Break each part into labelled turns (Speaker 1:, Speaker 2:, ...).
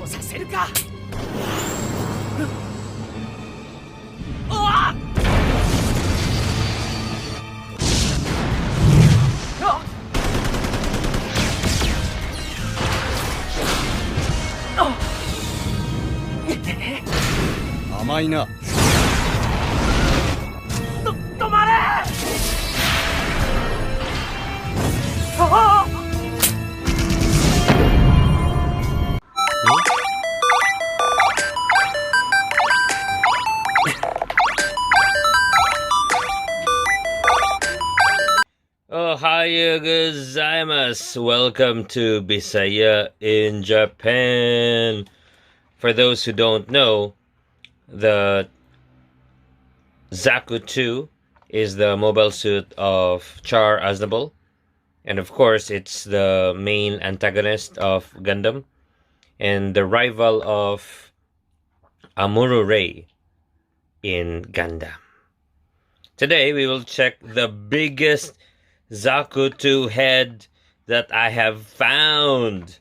Speaker 1: とさせるか。うわっ、あっ。
Speaker 2: 甘いな。
Speaker 1: 止まれ。ああ。
Speaker 3: Ohayo gozaimasu. Welcome to Bisaya in Japan. For those who don't know, the Zaku 2 is the mobile suit of Char Aznable. And of course, it's the main antagonist of Gundam and the rival of Amuro Ray in Gundam. Today, we will check the biggest Zaku 2 head that I have found.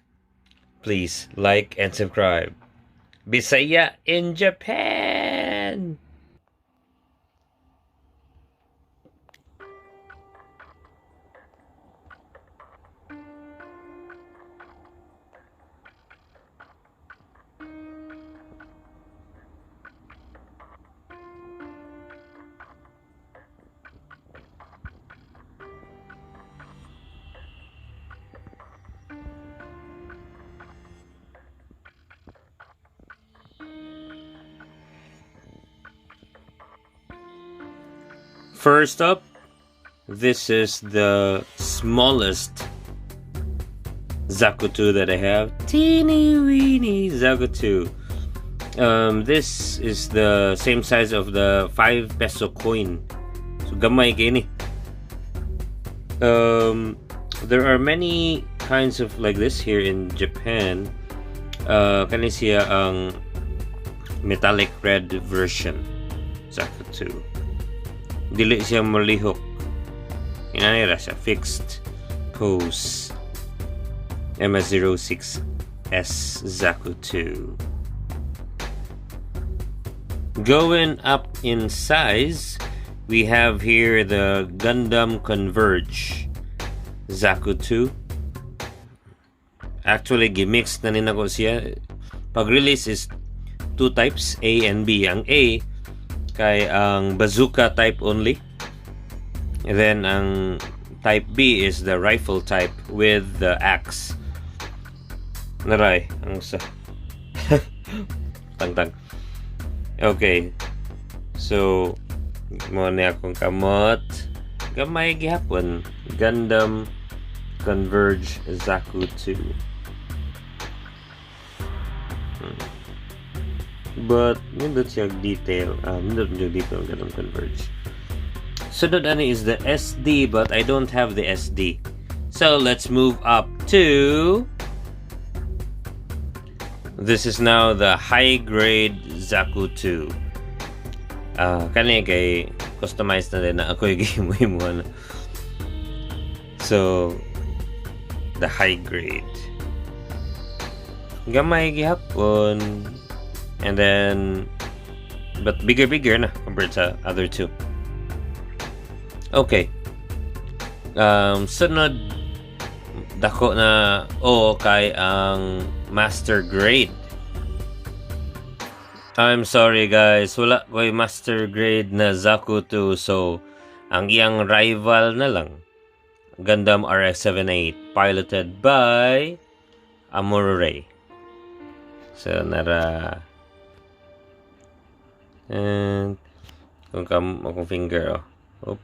Speaker 3: Please like and subscribe. Bisaya in Japan! First up, this is the smallest Zaku 2 that I have. Teeny weeny Zaku 2. This is the same size of the 5 peso coin. So gamay kay ni. There are many kinds of like this here in Japan. Kani siya ang metallic red version Zaku 2. Dili siya malihok. Inani ra siya fixed pose. MS-06S Zaku 2. Going up in size, we have here the Gundam Converge Zaku 2. Actually, gimix na ni nako siya. Pag-release is two types, A and B. Ang A kay ang bazooka type only. And then ang type B is the rifle type with the axe. Naray, ang sa tangtang. Okay. So, mo ni akong kamot. Gamay gihapon. Gundam Converge Zaku 2. But nindot siya detail. Nindot siya detail Gundam Converge. Sunod ani is the SD, but I don't have the SD. So let's move up to, this is now the high grade Zaku 2. Kani kay customized na din na ako yung gihimo na. So the high grade. Gamay gihapon, and then but bigger na compared sa other two. Okay. Sunod dako na o kay ang master grade. I'm sorry guys, wala ko'y master grade na Zaku 2, so ang iyang rival na lang, Gundam RX-78 piloted by Amuro Ray. So nara and kung kam akong finger, oh. Oh.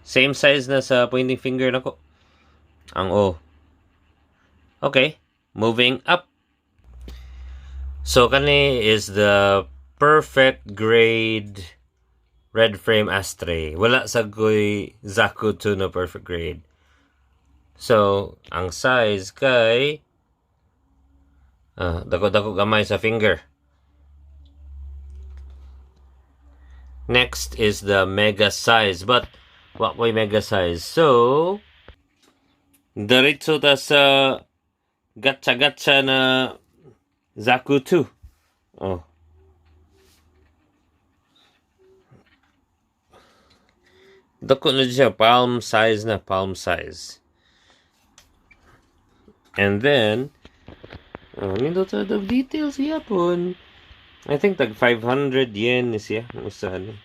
Speaker 3: Same size na sa pointing finger nako. Ang O. Okay, moving up. So kani is the perfect grade red frame Astray. Wala sa ko'y Zaku 2 na perfect grade. So, ang size kay dako-dako gamay sa finger. Next is the mega size, but wa ko'y mega size. So, diretso ta sa gatsa-gatsa na Zaku 2. Oh. Dako na siya, palm size na, palm size. And then, oh, nindot sa the details yapon. I think tag 500 yen ni siya. Ang usa ni.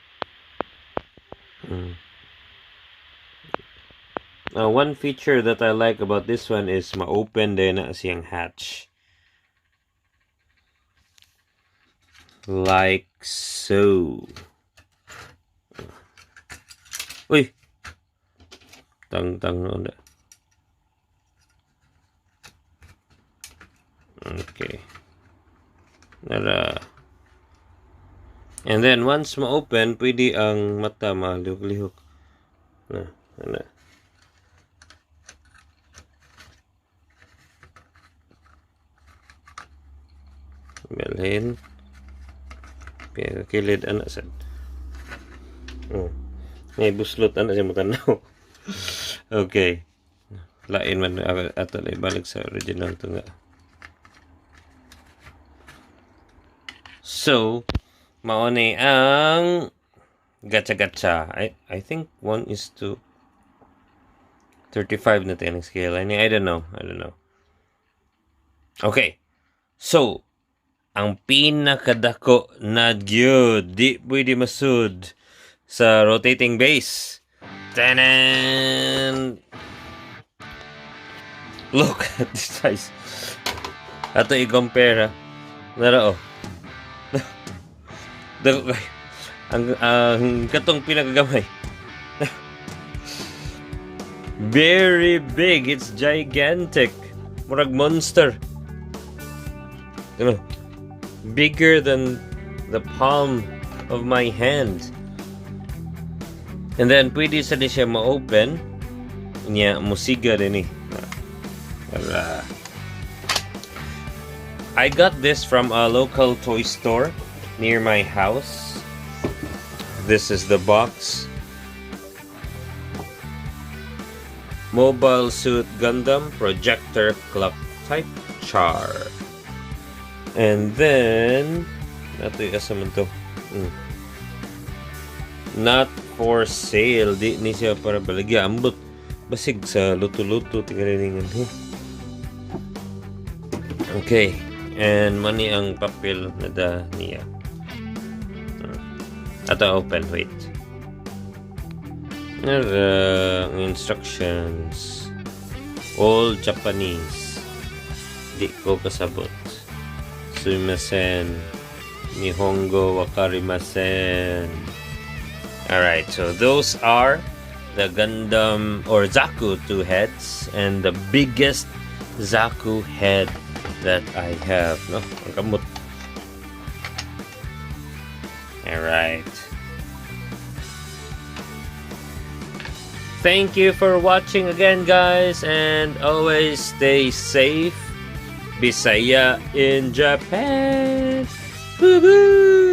Speaker 3: One feature that I like about this one is ma-open din na siyang hatch. Like so. Uy! Tang-tang na. Okay. Nara. And then, once ma-open, pwede ang mata malihok-lihok. Na, ana. Bilhin. Kilid ana sad. Oh. May buslot ana siya mutanaw. Okay. Lain man ato na ibalik sa original to nga. So, mao ni ang gacha-gacha. I think 1 is to 35 na tayo ng scale. I don't know. I don't know. Okay. So, ang pinakadako na gyud, di pwede masud sa rotating base. Tanan! Look at this size. Ato i-compare ha. Nara oh. Dako kay ang katong pinakagamay. Very big. It's gigantic. Murag monster. Ano? Bigger than the palm of my hand. And then, pwede sa di siya ma-open. Nya, musiga din eh. Para. I got this from a local toy store near my house. This is the box. Mobile Suit Gundam Projector Clock Type Char. And then, nato asa man to. Not for sale. Di ni siya para baligya. Ambot. Basig sa luto-luto. Tingalilingan. Huh? Okay. And money ang papel na da niya. Ato open. Wait. Nara, ang instructions. All Japanese. Di ko kasabot. Sumimasen. Nihongo wakarimasen. Alright, so those are the Gundam or Zaku 2 heads and the biggest Zaku head that I have. No, ang kamot. Alright. Thank you for watching again, guys, and always stay safe. Bisaya in Japan. Woo-hoo!